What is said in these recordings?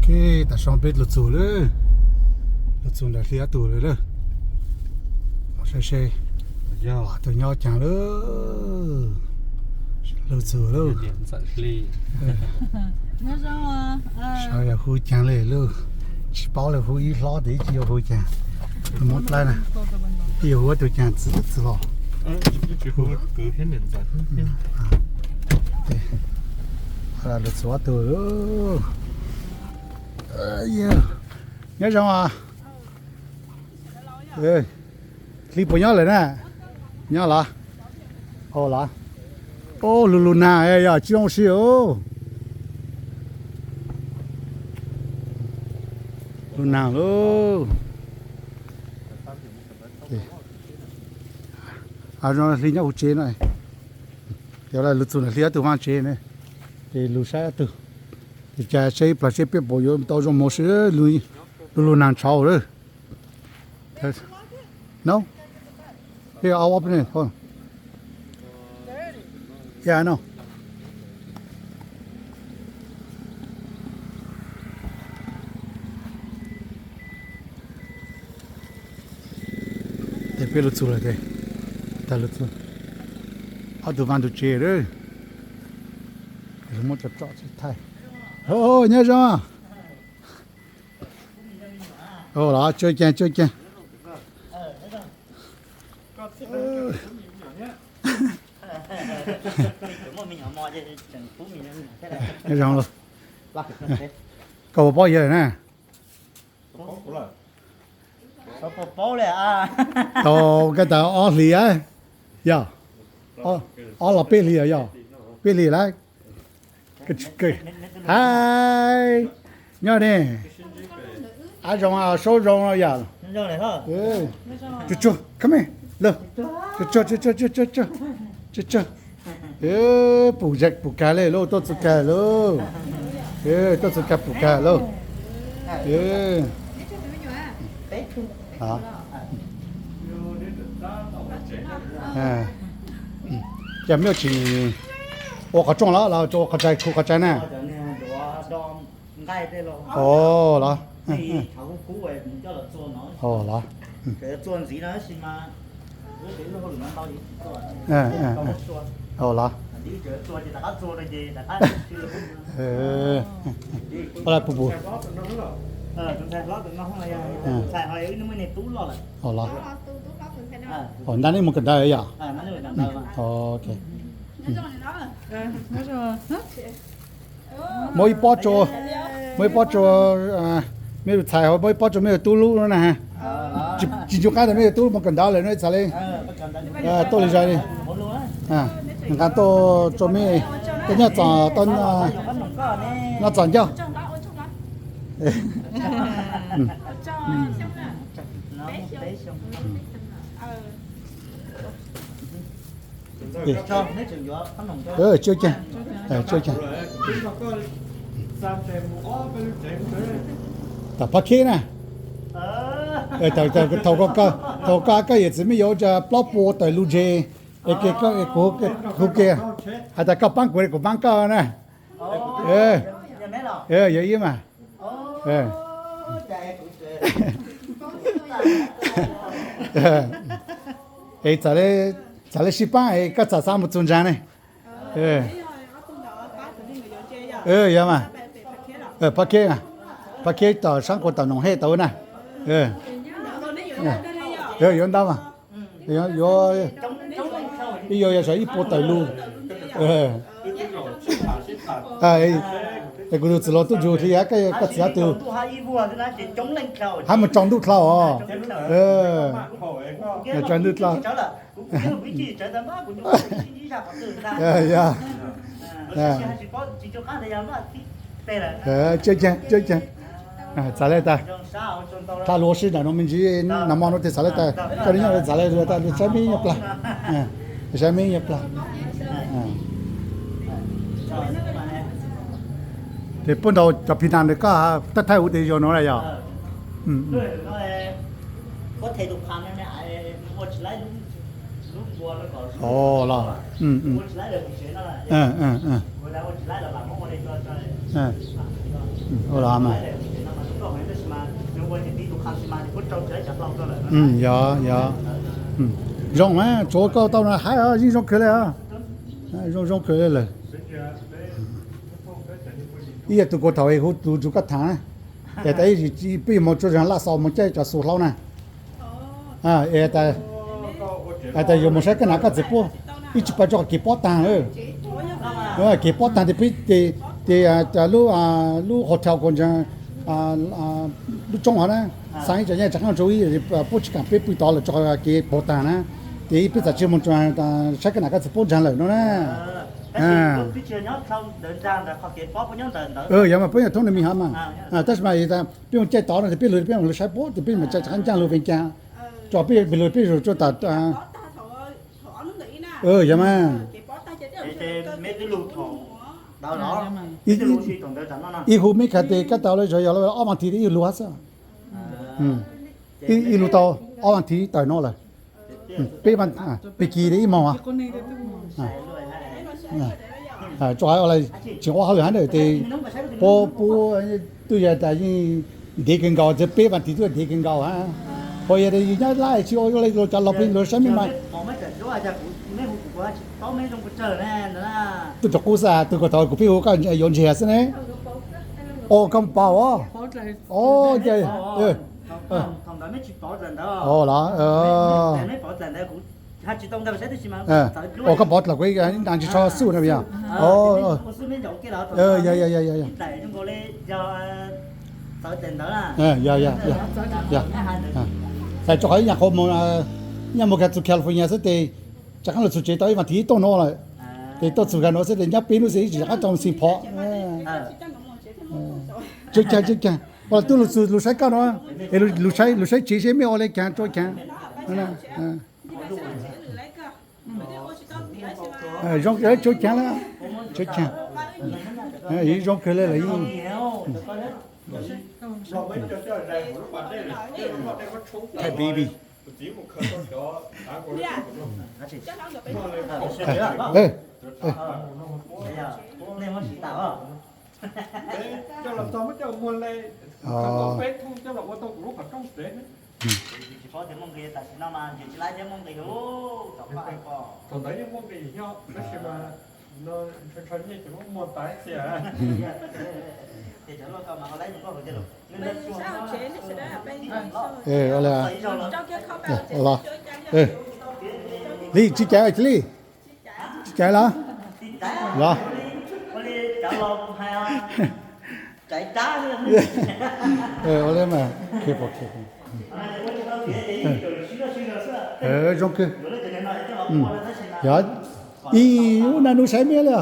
Tam sim no peb lug txug lawm, lug txug ntawm Hli ob tug lawm. Saib seb tus nyob caag lawm. Lug txug lawm. Saib yog hu caag le lawm. Tsis paub le hu ib hlob tes ib tsi yuav hu caag. Muab dlaab na, ib yuav hu ib tug caag txug los. Lug txug ob tug. Nyob zoo. Hli puas nyob lawm na? Nyob los? Los. Lug lug naag yog tsis zoo si. Lug naag lauj. Hli nyob huv tsev no. Tes lug txug ntawm Hli ob tug vaaj tsev ne, tes lug saib ob tug. Tes cas saib ib plag seb peb puas yuav tau zoo moog seb. Lug lug naag tshauv lawm. No. Here, I'll open it. Hold on. Yeah, I know. Tes peb lug txug lawm tes. Tag lug txug. Ob tug vaaj ntug tsev lawm. Muab tso tso tsis thaij. Nyob zoo. Los, tso caag, tso caag. Nyob zoo lauj. Koj puas paub yawg na? Tau koj tas ob hlis, yog ob los peb hlis, yog peb hlis lawm. Hi, nyob ne. Av zoo, saub zoo no yog. Tsuag tsuag, come here, lawm. Tsuag tsuag, tsuag tsuag, tsuag tsuag. Pum zes pum kag le lauj, tuaj txug kag lauj. Tuaj txug kag pum kag lauj. Ces mej tsis ua qhov rooj los los ua qhov txhais khu qhov txhais na? Los, los. Los, pum pum. Los, ntab neb mus kawm ntawv yom? Ok. Muab ib pob tsua, muab ib pob tsua mej tus ntxhais, muab ib pob tsua mej tus tub lub na. Tsis ncu qab tas mej tus tub lub mus kawm ntawv lawm no, ib txhais le tuaj li zais li. Nqa tuaj tsua mej, tuaj nyob txom, nyob txom ncauj. Tsuj caag, tsuj caag. Tam pab khib na. Thaum koj, koj yawm txiv mej yuav plaub puas tawm lug ntses, es kuv hu kiag, has tas koj paab kuv, kuv paab koj na. Yog ib mas. Es txawm le sib paab es koj txawm xav mus txug ntsaa ne. Yog mas, pab khib, pab khib tom saab quas tom Noom Hej tau na. Yuav ntau mas, yuav, ib yuav yog ib puas tawm lug. Es kuv tus txiv laus tuaj ntsug hli, koj txiv hab tug, hab mus tsaus ntuj dlhau os. Tsaus ntuj dlhau. Yog, yog. Txav le tas, dlha lug ua si ntawm no me ntsis, nag mo no tes txav le tas, koj le nyob txav le tas, saib meb nyuag plag, saib meb nyuag plag. Tes puab ntaus cov phim nas ntawm koj, thaij thaij huv tes yog no na yog. Los, ua los, ua los. Yog, yog. Zoo mas, tsuav koj tau no hais yeej zoo kawg li. Zoo zoo kawg li lawm. Ib yam tus kuv thaum hu tus ntsuj koj tham na, es tas peb yuav mus tsuas zag laj xaus mus caij cov xus hlau na. Es tas yuav mus saib kab nas kab txwv puab, ib tsis paub tso kev pob tag. Kev pob tag ces peb ces lub, lub hotel kuv ntseeg, lub tsoob hov na, xaa ib co nyiaj rov qab rau ib, puab tsis kam peb pw tod lawm tso kev pob tag na, ces peb txawm tsis mus saib kab nas kab txwv puab ntseeg lawm no na. Yog mas puab nyob thoob nws me hov mas, tab sis mas peb mus caij tod no ces peb lug peb mus lug saib puab ces peb mam rov qab ncaaj lug ve cas, tso peb lug peb zaum tsuag tas. Yog mas, ib hu me kha tes kab tau lawm zog yog lawm ob vas thiv ib lug hab xwb. Ib lug tau ob vas thiv tawm no lawm. Peb vas, peb kis ib moos. Tso hais ua tsis ua hauj lwm hab ntawm tes puab pub, twb yog tas yeej ntev kawg nkaus, txog peb vas thiv twb ntev kawg nkaus hab. Puas yog yus nyob laj tsis ua le luag cov laus plig luag saib me mas. Tuaj rau qub xwb, tus kuv thaum kuv pheej hu koj yuav ntsiag xwb ne. O koj paus os. O, los. O, koj pov dlaws kuv ib dlaab tsi tso xub na yog. Yog, yog, yog. Txawm qhov ib nyuag qhov mus, nyaj mus kag txug California xwb tes, rov qab los txug tsev tau ib vas thiv tuaj no lawm. Ces tuaj txug kag no xwb tes nyob peb hnub xwb ib tsam rov qab tau mus xeev phom. Tseem ceeb, tseem ceeb. Ua tub lug txug lug saib koj no, es lug saib tsev seb mej ua le caag rua caag. Zoo, tseem ceeb, tseem ceeb. Zoo kawg le lawm. Thaij baby. Li, tsis caiv, tsis li. Tsis caiv los? Los. Ua le mas, zoo kawg. Yog, ib hnub no nub saib meb li os.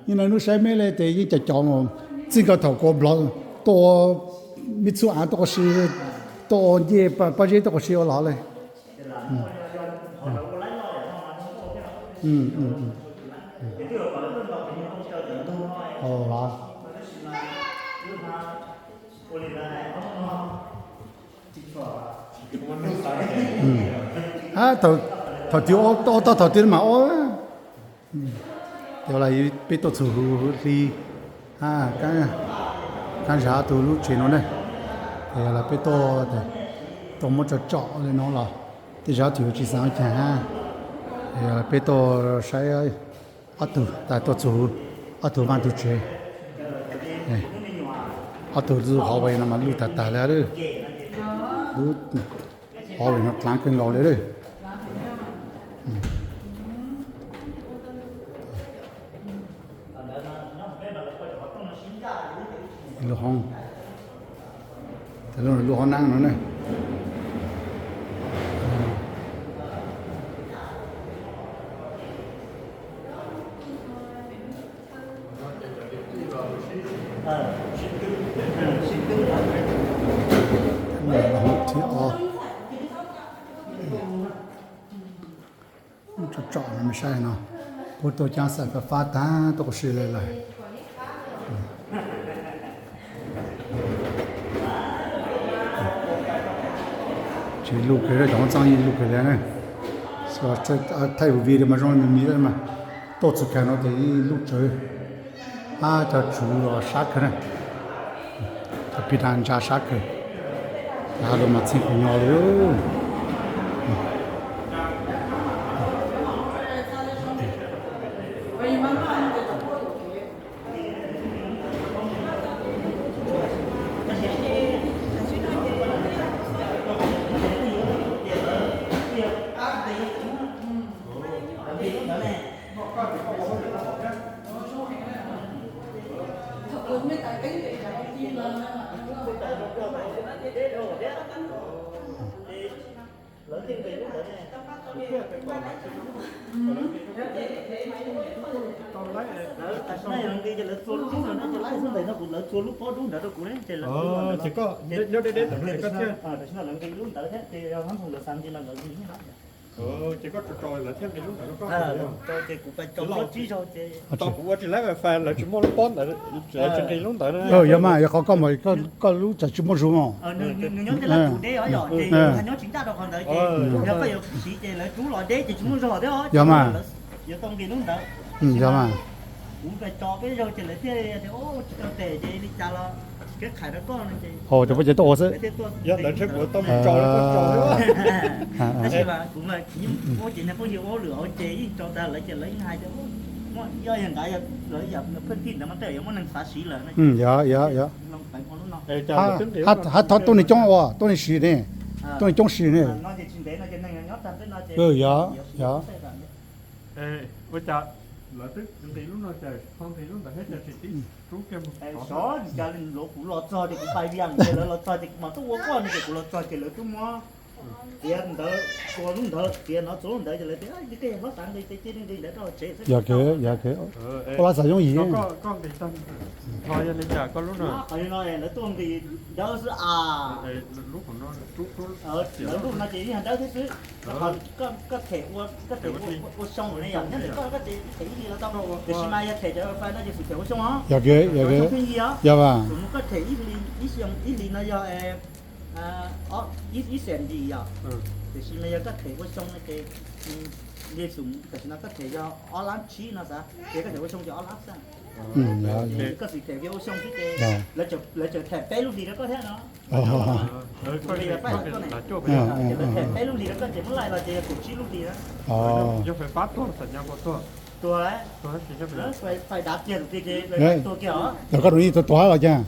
Ib hnub no nub saib meb li tes yeej cov cov txij nkaus thaum kuv nplog tuaj ua me txhub av tuaj ua si, tuaj ua ncej pob zeb tuaj ua si ua los li. Thaum twg ua tau thaum twg mas ua. Ces peb tuaj txug hli, kaab zag tug lub tsev no ne, ces peb tuaj, tuaj muab tsom tsom li no los tej zag tug tsis xaav caag hab. Peb tuaj saib ob tug, tas tuaj txug ob tug vaaj tug tsev. Ob tug lub hallway no mas luj tag tag li lawm. Lub hallway no dlaav kawg nkaus li lawm. Lub hoob, lub hoob naab no ne. Tsom tsom no mej saib no, puab tuaj caab xav fab fab taag tuaj ua si li lawm. Tsis luj kawg, cov muab txooj yeej luj kawg li na. Thaij video mas zoo li me me mas tuaj txug kag no ces yeej luj tsawv, hab cov tsuv los sab kawg na. Pis tas ntsa sab kawg, lub mas txheej qhov nyo li. Lawv txua lub pob dub ntawd rau kuv ne, ces lawv nyob deb deb ntawd koj thiaj, tam sim no lawv nqis lub ntawd thiab ces yog hab ntxoog lawv xav nqis los lawv nqis lub ntawd. Ces koj tso lawv thiaj nqis lub ntawd rau koj. Ces kuv pais tso pob tsib zaug ces tau kuv ua tsis laib wifi lawv tsis muaj lub pob ntawd, lawv tsis nqis lub ntawd na. Yog mas yog qhov koj mas koj lub tsam tsis muaj zog os. Nws nyob tej lawv tus deb os yom, ces nyob tsis ncaj rau qhov ntawd ces yog koj yuav siv ces lawv rub los deb ces tsis muaj zog thiab os. Yog mas. Yuav tau nqis lub ntawd. Yog mas. Kuv pais tso peb zaug ces lawv thiaj tias tsis tau tes ces li cas los kev qhais rau koj no ces. Hos cov poj ces tuaj ua xwb. Yog ntawd tsheb puas tau mus tso, tab sis mas kuv mas kuv yeej ua ces niag phooj ywg ua hauj lwm hauv ces yeej tso tas lawv ces lawv yeej hais tias muaj yog yog ntawd lawv yam pheej tij ntawd mas tej yuav muaj neeg xav siv lawm. Yog yog yog. Hab thov tuaj neeg coob ua tuaj neeg siv ne, tuaj neeg coob siv ne. Yog yog. Ua cas lawv twb nqis lub no ces ho nqis lub ntawd thiab ces tsis tib rub kiag mus. Xyov cas kuv los txog ces kuv pais vias ces lawv los txog ces kuv mam tuaj ua koj no ces kuv los txog ces lawv twb muab txiav ntawd, txua lub ntawd, txiav no txua lub ntawd ces lawv tias li tej hlob xav nqis ces cia li nqis ntawd rau tsev xwb. Yog kev, yog kev, ua lab xav yooj yim. Koj nqis tag nrho yog li cas koj lub no? Qhov no lawv tuaj nqis dawb xwb as. Lub no ces yeej yog dawb thiab xwb. Koj them ua, koj them ua xyoo ne yom, nyob ntawm koj koj them ib hlis los tau, tiam sis mas yog them cov wifi no ces xum them ua xyoo os. Yog kev, yog kev, yog mas. Mus koj them ib hlis, ib hlis no yog ib xees yom, tiam sis mas yog koj them ua xyoo no ces, tam sim no koj them yog ob lab tsib no xav, ces koj them ua xyoo ces ob lab xwb. Koj xum them ua xyoo xwb ces lawv tseem them peb lub hlis rau koj thiab no. Lawv them peb lub hlis rau koj ces muab laij los ces yog kaum tsib lub hlis na. Yog fais pab tuag, tuag, fais dav kiag tus twg ces tuag kiag os. Koj rau ib tug tuag los cas?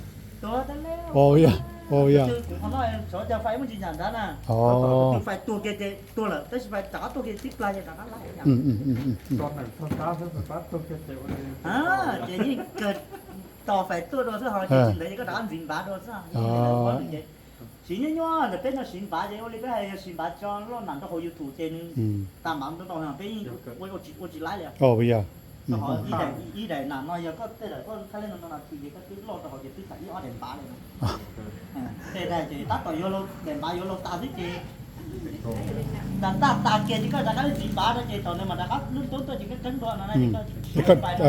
Kuv qhov no xyov cas fais muaj ntsis nyam nrad na. Tus fais tuag kiag ces tuag lawm tab sis fais rov qab tuag kiag tib plag ces rov qab laij. Ces yeej kawg tos fais tuag dua xwb ho ces tsis ntawd ces koj rov qab ntxiv npav dua xwb. Siv nyuaj nyuaj ntawm peb no siv npav ces ua li peb hais yog siv npav tso loj nram rau hauv YouTube ces nws tas npav ntau ntau peb yeej ua tsis laib li. Ib daim nam no yog koj tej daim koj thaij li no no na ces koj twb loj rau hauv ces twb txais ib ob daim npav li no. Tej daim ces tab tom yuav daim npav yuav laug tas xwb ces tas tas tas kiag ces koj rov qab ntxiv npav no ces tom ntawd mas rov qab lub roob tuaj ces koj tseeb dua no na.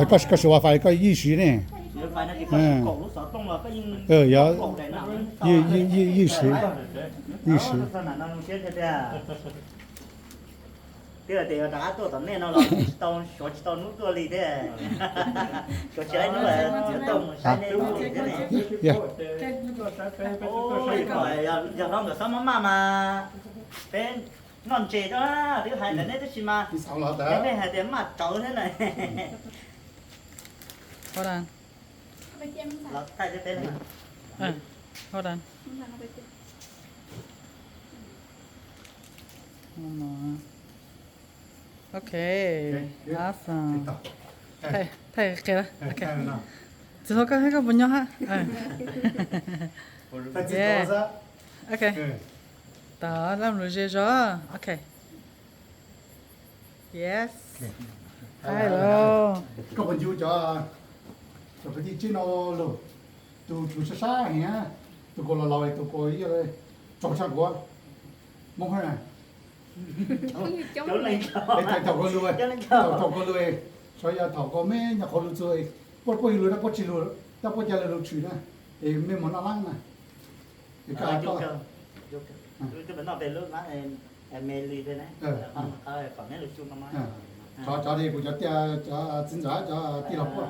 Koj siv wifi koj yeej siv ne? Siv wifi no ces koj siv kaum lub xov tooj los koj yeej, yeej siv, yeej siv. Twb tias rov qab tuaj tom nej no los tsis tau, suav tsis tau hnub tuaj li thiab. Suav tsis laib hnub txiav tau mus saib nej li thiab ne. Yog hlob nkawd xob maj maj mas peb noj ntses rau twb hais ntawm nej tab sis mas nej hais tias maj tsawv thiab na. Ok, awesome. Tsis tau koj thiab koj puas nyob hab? Ok. Tau, laj lus ze zog. Ok. Yes. Hello. Koj puas ncu cov, cov kwv tij tsib no lug, tus sab sab heev, tus kuv los laus, tus kuv tsaug tshaj kuv, Hmoob na. Thaum koj lug, thaum koj lug, xyov yog thaum koj meb nyuam qhuav lug txug, puab puab yug lug na, puab tsis lug, tab puab ca le lug tshwm na, es mej mus noj laab na. Cov, cov kuv cov tij, cov txiv ntxawm, cov tij laug puab.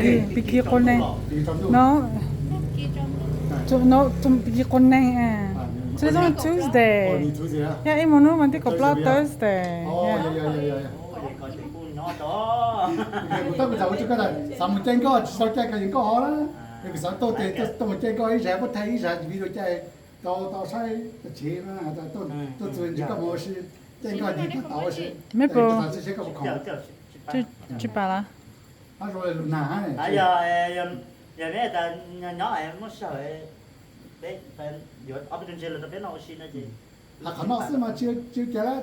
Pig, pig ki quas neeg. No, no, pig ki quas neeg. Today's only Tuesday. Yeah, ib hmos hnub vas thib kaum plaub Thursday. Kuv tab kuv txawm ua tsis koj tas xav mus caij nkoj tsis tau caij koj yeej nkoj hov na. Kuv xav tuaj tes tuaj mus caij nkoj ib zag puab thaij ib zag video caij tau tau saib tag tsev na. Tuaj txug ntsis koj mus ua si caij nkoj ntsis tau ua si. Tsis pam las. Yog neb tas nyob nyob muaj sij hawm peb yuav ob peb tug ntses los rau peb noj ua si no ces qhov no xwb mas tsis ua cas lawm,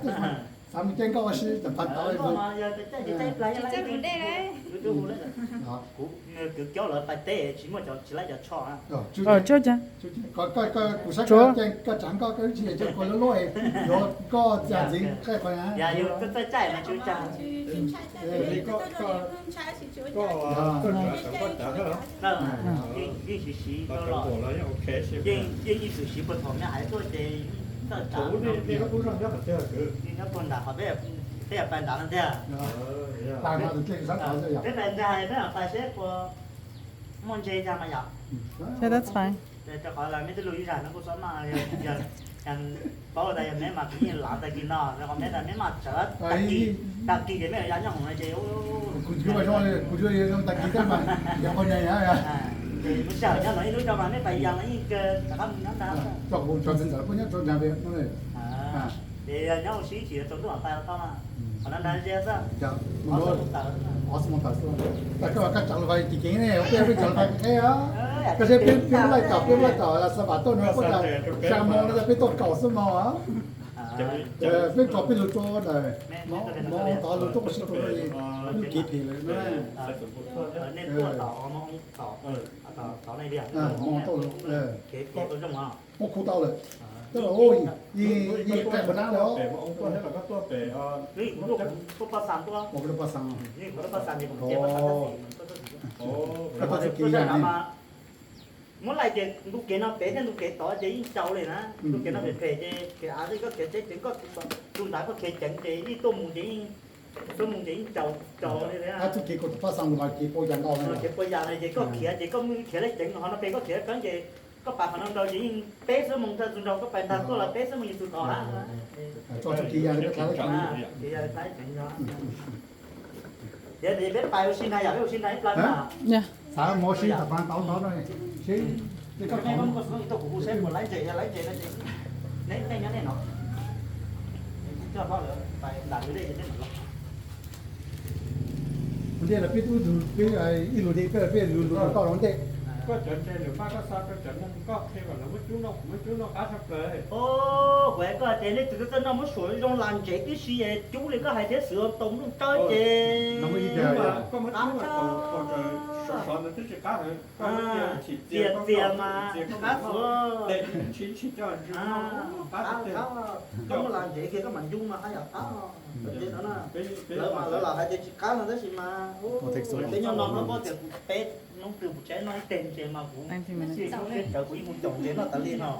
xav mus caij nkoj ua si tam pab tau. Kuv kwv Koob lawv pais teb tsis muaj cov tsis laib cov tsho. Kuv saib koj tsav nkoj koj ib tsis yog cov kua lub lub yuav nkoj txaj ntxiv qaj qhov na. Yog yus txawj caij mas tsis ua cas. Yeej siv siv tau los, yeej yeej siv siv puag thaum me hais tuaj ces txawj tsav. Nyob puag nram qhov peb pais nrad no tiag. Peb pais ntag peb mam pais seb puas muaj ntses cas mas yom. Rau qhov lawv meb twb lug ib zag no kuj txhob noj, paub tas yog meb mas kuv yeej lav tag kis no, rau qhov meb tas meb mas tsawv tag kis, tag kis ces meb yuav ya nyob hoom no ces. Kuv yuav zoo, kuv yuav zoo tag kis thiab mas yog qhov ne. Ces kuv sij hawm nyob no ib lub rau mas meb pais ya los yeej kawg rov qab mus nyob ntag. Tso kuv cov txiv ntxawm puab nyob rau nrad pem no. Ces nyob ua si ib chim tsaus ntuj mam pais los tau mas. Qhov no nrad ze xwb. Ob xuab moos tawm xwb. Tas koj, koj tsav lus fais ceev ceev ne, peb peb tsav lus fais qheb os. Koj saib peb peb laij tom peb laij tom xab vam tuaj no puab tas xya moos no peb tuaj kaum xuab moos. Peb tso peb lug rua ntawm Moos Tod lug tuaj ua si rau lub kev phem lawm na. Moos tau lug, puab khu tau lawm. Tab yeej yeej qaij qhov nab lawm. Koj txuj kev ya ne. Muab laij ces ntu kev no pem thiab ntu kev tod ces yeej tsaus li na. Ntu kev no pem phem ces kev av tej koj khiav tseeb tseev koj tus ntawd koj khiav ceev ces yeej tuaj mus ces yeej, tuaj mus ces yeej tsaus tsaus li. Txuj kev kuv tus paj xeem los kev pua yas ntau, kev pua yas li ces koj khiav ces koj muaj khiav lej ceev, ho no pem koj khiav tseeb ces koj pais qhov no nrau ces yeej peb xuab moos txog tus nrau, koj pais ntag tuaj los peb xuab moos yus tus tod. Txuj kev ya li peb tau lej ceev. Yog peb pais ua si ntag, yog peb ua si ntag ib plab na. Xav mus ua si tam pab tau ntov no. Seb, kuv hu seb puas laib ntses, yog laib ntses no ces neb tej nyob nej no. Ua ntej los peb tub tug peb ib lus dej peb peb lus lus toj los ntej. Koj cov ntses lwm paj koj xa rau cov neeg koj qhia kom lawv muab cub noj, kuv muab cub noj qab tshaj plaws. Kuv hais koj tias nej tus twb txawj noj muab suam zoo las ntsev tib si es cub li koj hais thiab xwb tau nplooj tsawb ces. Koj muab cub mas tau, sov sov ntawd twb tsis qab heev. Txias txias mas qab xwb. Koj muab las ntsev kiag koj mam ncu mas qab yam qab. Lawv mas lawv lam hais tias tsis qab no tab sis mas peb nyob no koj paub tias kuv peb hnub twg kuv tseem noj ib teg ntses mas kuv tsis txawv kuv yeej mus caum ntses noj tas li no.